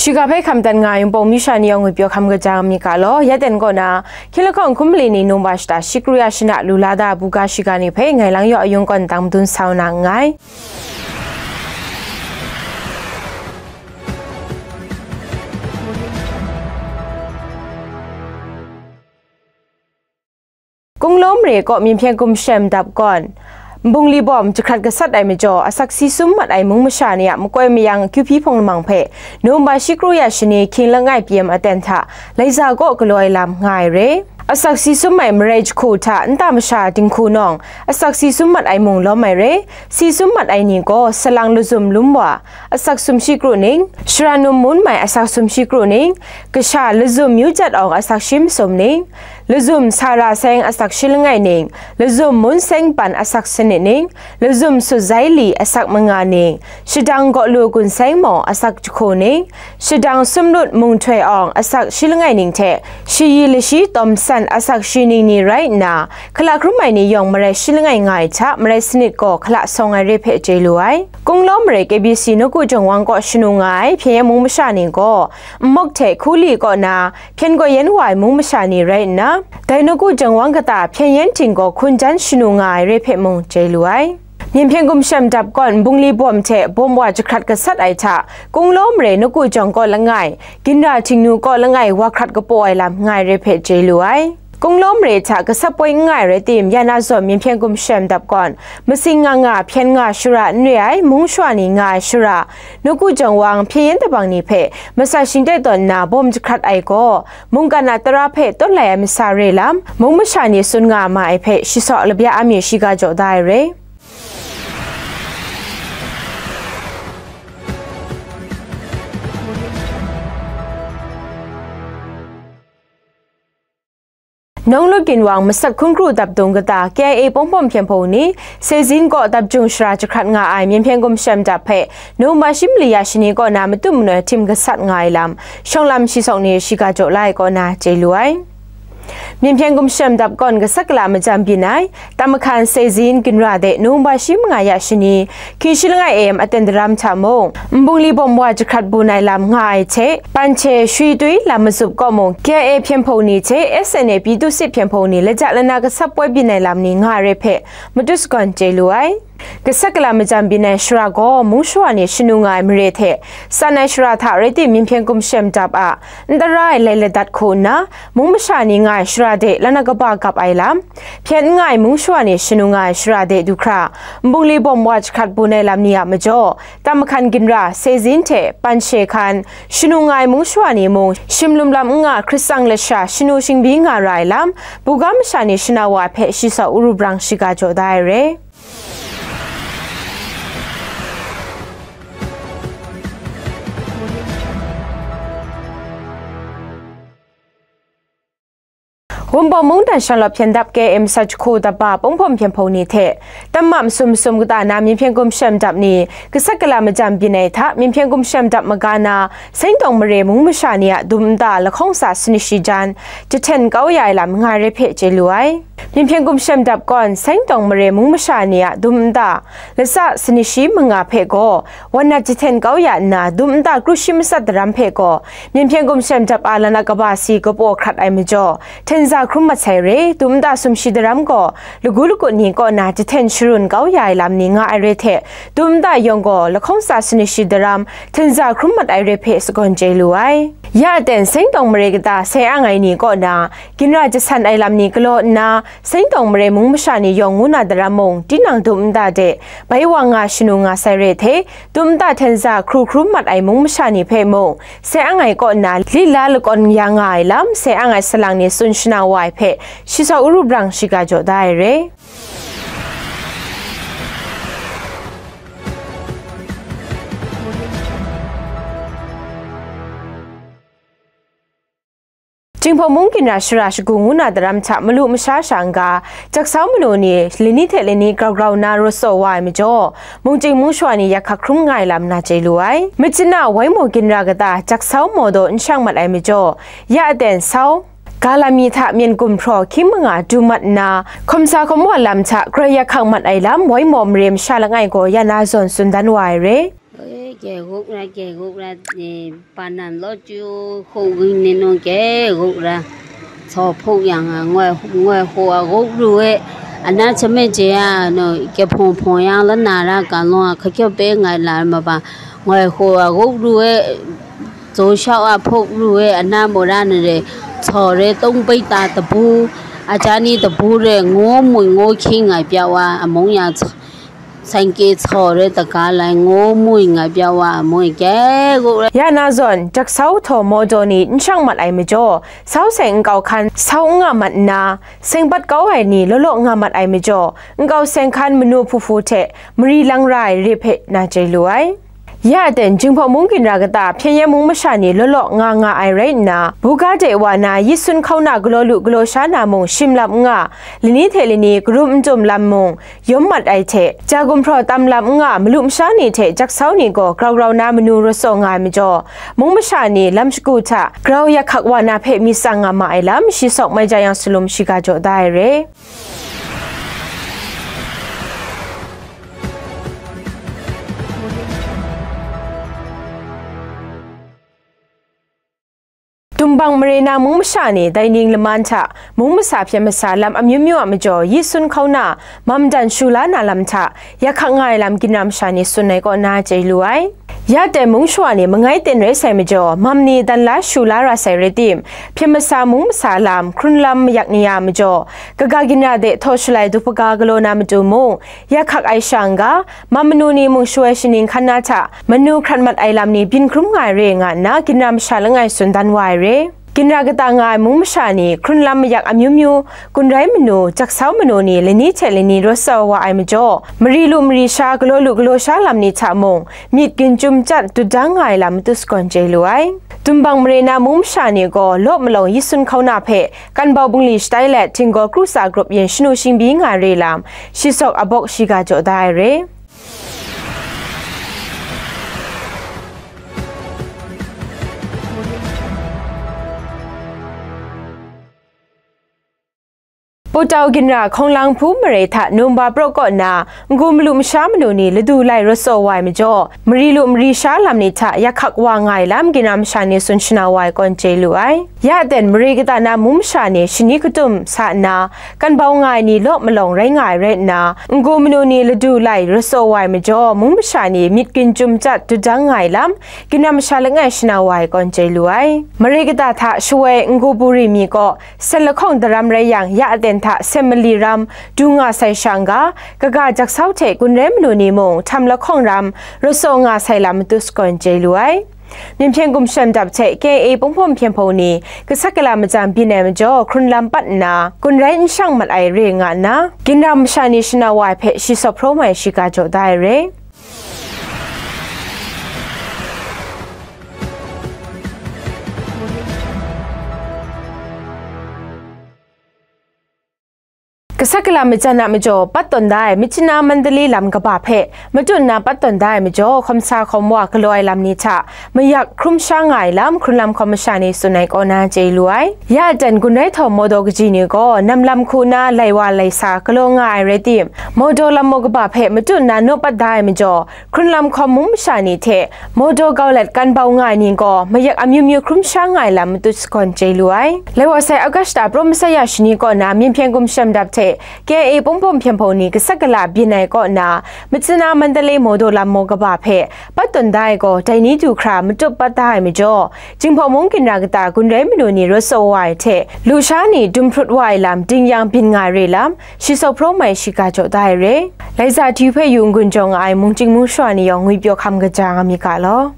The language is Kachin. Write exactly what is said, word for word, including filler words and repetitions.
Shiga hpe hkam dat nga ai Wunpawng myu sha ni yawng ngwi pyaw hkam kaja nga myit ga law, ya ten kaw na, hkying lahkawng hkum mali ni November shata shi kru ya shana lu la da buga shiga ni hpe ngai lang yaw ayung kawn tang madun sa na nngai. Kunglaw mare kaw Myen hpyen gumshem dap gawn, nbungli bawm jahkrat gasat ai majaw, asak si sum mat ai mung masha ni a makoi mayang akyu hpyi hpung lamang hpe November shi kru ya shani hkying langai pyi em aten hta Laiza kaw galaw ai lam nga ai re. Asak si sum ai marai jahku hta nta masha dinghku nawng, asak si sum mat ai mung lawm ai re. Si sum mat ai ni gaw, salang lazum lum wa, asak sumshi kru ning, shara num mun mai asak sumshi kru ning, kasha lazum myu jat awng asak shi masum ning, lazum sara seng asak shi langai ning, lazum mun seng pan asak sanit ning, lazum sut zai li asak manga ning, shadang gaw lu gun seng maw asak jahku ning, shadang sumlut mung htoi awng asak shi langai ning hte, shayi lashi tawm san asak shi ning ni rai nna, hkala hkrum ai ni yawng marai shi langai nga ai hta, marai sanit gaw hkala sawng ai re hpe chye lu ai. Kunglaw mare K B C nawku jawng wang kaw shanu nga ai hpyen yan mung masha ni gaw, nmawk hte hkuli kaw na hpyen gaw yan wa ai mung masha ni rai nna, dai nawku jawng wang kata hpyen yan ting gaw hkun jan shanu nga ai re hpe mung chye lu ai. Myen hpyen gumshem dap gawn, nbungli bawm hte bawm wa jahkrat gasat ai hta, Kunglaw mare nawku jawng kaw langai, ginra htingnu kaw langai wa hkrat kapaw ai lam nga ai re hpe chye lu ai. Kunglaw mare hta gasat poi n nga ai rai tim, ya na zawn Myen hpyen gumshem dap gawn, masing nga nga hpyen nga shara n re ai, mung shawa ni nga ai shara, nawku jawng wang hpyen yan dabang ni hpe masat shingtai tawn nna bawm jahkrat ai gaw, mungkan a tara hpe tawn lai ai masa re lam, mung masha ni tsun nga ma ai hpe, shi saw labya a mi shiga jaw da ai re. Nawng Lawt Ginwang masak hkun kru dap dung kata K I A Pawng Pawng Hpyen Hpung ni Sezin kaw dap jung shara jahkrat nga ai Myen hpyen gumshem dap hpe November shi mali ya shani kaw na matut manoi htim gasat nga ai lam, shawng lam shi sawng ni shiga jaw la ai kaw na chye lu ai. Myen hpyen gumshem dap gawn gasat gala majam byin ai, Tam Mahkan Sezin ginra de November shi manga ya shani, hkying shi langai A M aten daram hta mung, nbungli bawm wa jahkrat bun ai lam nga ai hte, Panhte Shwi Twi lam mazup kaw mung, K I A Hpyen Hpung ni hte S N A Pyi Tu Sit Hpyen Hpung ni laja lana gasat poi byin ai lam ni nga ai re hpe, matut sagawn chye lu ai. Gasat gala majam byin ai shara gaw, mung shawa ni shanu nga ai mare hte, san ai shara hta rai tim, Myen hpyen gumshem dap a n tara ai lai ladat hku nna, mung masha ni nga ai shara de lana kaba gap ai lam, hpyen n nga ai mung shawa ni shanu nga ai shara de du hkra, nbungli bawm wa jahkrat bun ai lam ni a majaw, Tam Mahkan ginra, Sezin hte Panhte hkan, shanu nga ai mung shawa ni mung, shim lum lam n nga hkritsang lasha shanu shingbyi nga ra ai lam, buga masha ni shana wa ai hpe, shi saw Uru Brang shiga jaw da ai re. Wunpawng mungdan shanglawt hpyen dap K M Sachakhu daba Pawng Hpawng Hpyen Hpung ni hte, tam ma masum masum kata na Myen hpyen gumshem dap ni, gasat gala majam byin ai hta, Myen hpyen gumshem dap maga na, Seng tawng mare mung masha ni a dum nta lahkawng tsa sanit shi jan, jahten kau ya ai lam nga ai re hpe chye lu ai. Myen hpyen gumshem dap gawn, Seng tawng mare mung masha ni a dum nta, latsa sanit shi manga hpe gaw, wan nat jahten kau ya nna, dum nta kru shi matsat daram hpe gaw, Myen hpyen gumshem dap a lana kaba si kapaw hkrat ai majaw, hten za hkrum mat sai re, dum nta sumshi daram gaw, lagu lakut ni kaw na jahten sharun kau ya ai lam ni nga ai re hte, dum nta yawng gaw lahkawng tsa sanit shi daram, hten za hkrum mat ai re hpe sagawn chye lu ai. Ya aten Seng tawng mare kata sai ang ai ni kaw na, ginra jasan ai lam ni galaw nna, Seng tawng mare mung masha ni yawng ngu na daram mung, tinang dum nta de, bai wa nga shanu nga sai re hte, dum nta hten za hkru hkrum mat ai mung masha ni hpe mung, sai ang ai kaw na, lit la lakawn ya nga ai lam, sai ang ai salang ni tsun shana wa ai hpe, shi saw Uru Brang shiga jaw da ai re. Jinghpaw mung ginra shara shagu ngu na daram hta malu masha sha n-ga, jaksau manu ni lani hte lani grau grau nna rawt tsaw wa ai majaw, mungchying mung shawa ni yak hkak hkrum nga ai lam na chye lu ai. Machyin a Waimo ginra kata jaksau maw daw n shang mat ai majaw, ya aten sau, ga lam mi hta myen gum hpraw hkying manga du mat nna, hkawm sa hkawm wa lam hta grai yak hkak mat ai lam Waimo mare masha langai gaw ya na zawn tsun dan wa ai re. Gye guk ra, gye guk ra, e, pa nan law chyu hku ging ni nu gye guk ra, tsaw hpuk yang a, ngoi, ngoi hku a guk ru e, ana chame je a, nu, gye hpung hpung yang la na ra, kan law a, hka kyawp pe ngai la ma ba, ngoi hku a guk ru e, tsaw shau a hpuk ru e, ana mura ni re, tsaw re, tong pai ta tabu, a ja ni tabu re, ngo mui ngo hkying ngai pya wa, amung ya, tsaw, Sanke tsaw re taga lai ngu mu ngai pya wa mu gye gu re. Ya na zawn, jaksau htaw mawdaw ni n shang mat ai majaw, sau seng nkau hkan sau n nga mat nna, seng bat kau ai ni law law nga mat ai majaw, nkau seng hkan manu hpu hpu hte mari lang ra ai re hpe na chye lu ai. Ya aten, Jinghpaw mung ginra kata hpyen yan mung masha ni law law nga nga ai rai nna, buga de wa na yi sun hkau na galaw lu galaw sha na mung shim lam n nga, lani hte lani karum n tum lam mung, yawm mat ai hte, ja gumhpraw tam lam n nga, malu masha ni hte jaksau ni gaw grau grau na manu raw tsaw nga ai majaw, mung masha ni lam shagu hta grau yak hkak wa na hpe myit tsang nga ma ai lam, shi sawk mai ja yang salum shiga jaw da ai re. Tumbang mare na mung masha ni dai ning laman hta mung masa hpyen masa lam amyu myu a majaw yi sun hkau na, mam dan shu la na lam hta yak hkak nga ai lam ginra masha ni tsun ai kaw na chye lu ai. Ya ten mung shawa ni mangai ten rai sai majaw, mam ni dan la shu la ra sai rai tim, hpyen masa mung masa lam, hkrun lam mayak ni ya majaw, kaga ginra de htaw shalai dukpaga galaw na matu mung, yak hkak ai sha n ga, mam manu ni mung shu ai shaning hkan na hta, manu hkrat mat ai lam ni byin hkrum nga ai re nga nna, ginra masha langai tsun dan wa ai re. Ginra kata nga ai mung masha ni, hkrun lam mayak amyu myu, gun rai manu, jaksau manu ni lani hte lani raw tsaw wa ai majaw, mari lu mari sha, galaw lu galaw sha lam ni hta mung, myit gun chyum chyat dut dang nga ai lam matu sagawn chye lu ai. Tumbang mare na mung masha ni gaw, law malawng yi sun hkau na hpe, kan bau bungli shatai let, htinggaw kru tsa grup yin shanu shingbyi nga ai re lam, shi sawk abawk shiga jaw da ai re. Putau ginra hkawng lang hpu mare hta Numba praw kaw na, n-gu malu masha manu ni ladu lai raw tsaw wa ai majaw, mari lu mari sha lam ni hta yak hkak wa nga ai lam ginra masha ni tsun shanau wa ai kawn chye lu ai. Ya ten mare kata na mung masha ni shani katum sa nna, kan bau nga ai ni law malawng rai nga ai rai nna, n-gu manu ni ladu lai raw tsaw wa ai majaw, mung masha ni myit gun chyum chyat dut dang nga ai lam, ginra masha langai shanau wa ai kawn chye lu ai. Mare kata hta shawoi n-gu buri mi kaw, sen lahkawng daram rai yang, ya aten hta sen mali ram du nga sai sha n ga, kaga jaksau hte gun rai manu ni mung htam lahkawng ram raw tsaw nga sai lam matu sagawn chye lu ai. Myen hpyen gumshem dap hte K I A Pungpawm Hpyen Hpaw ni gasat gala majan byin ai majaw, hkrun lam pat nna, gun rai n shang mat ai re nga nna, ginra masha ni shanau wa ai hpe shi sawk hpraw mai shiga jaw da ai re. Gasat gala majan a majaw, pat tawn da ai Myitkyina Mandalay lam kaba hpe matut nna pat tawn da ai majaw, hkawm sa hkawm wa galaw ai lam ni hta mayak hkrum sha nga ai lam, hkrun lam hkawm masha ni tsun ai kaw na chye lu ai. Ya aten gun rai htaw mawdaw kaji ni gaw, nam lam hku na lai wa lai sa galaw nga ai rai tim, mawdaw lam maw kaba hpe matut nna naw pat da ai majaw, hkrun lam hkawm mung masha ni hte mawdaw gau let kan bau nga ai ni gaw, mayak amyu myu hkrum sha nga ai lam matut sagawn chye lu ai. Lai wa sai August praw masai ya shani kaw na, Myen hpyen gumshem dap hte K I A Pungpawm Hpyen Hpaw ni gasat gala byin ai kaw na, Myitkyina Mandalay mawdaw lam maw kaba hpe pat tawn da ai gaw, dai ni du hkra matut pat da ai majaw, Jinghpaw mung ginra kata gun rai manu ni raw tsaw wa ai hte, lusha ni dum hprut wa ai lam ding yang byin nga ai re lam, shi sawk hpraw mai shiga jaw da ai re. Laiza T V hpe yu n-gun jaw nga ai mungchying mungshawa ni yawng ngwi pyaw hkam kaja nga mi ga law.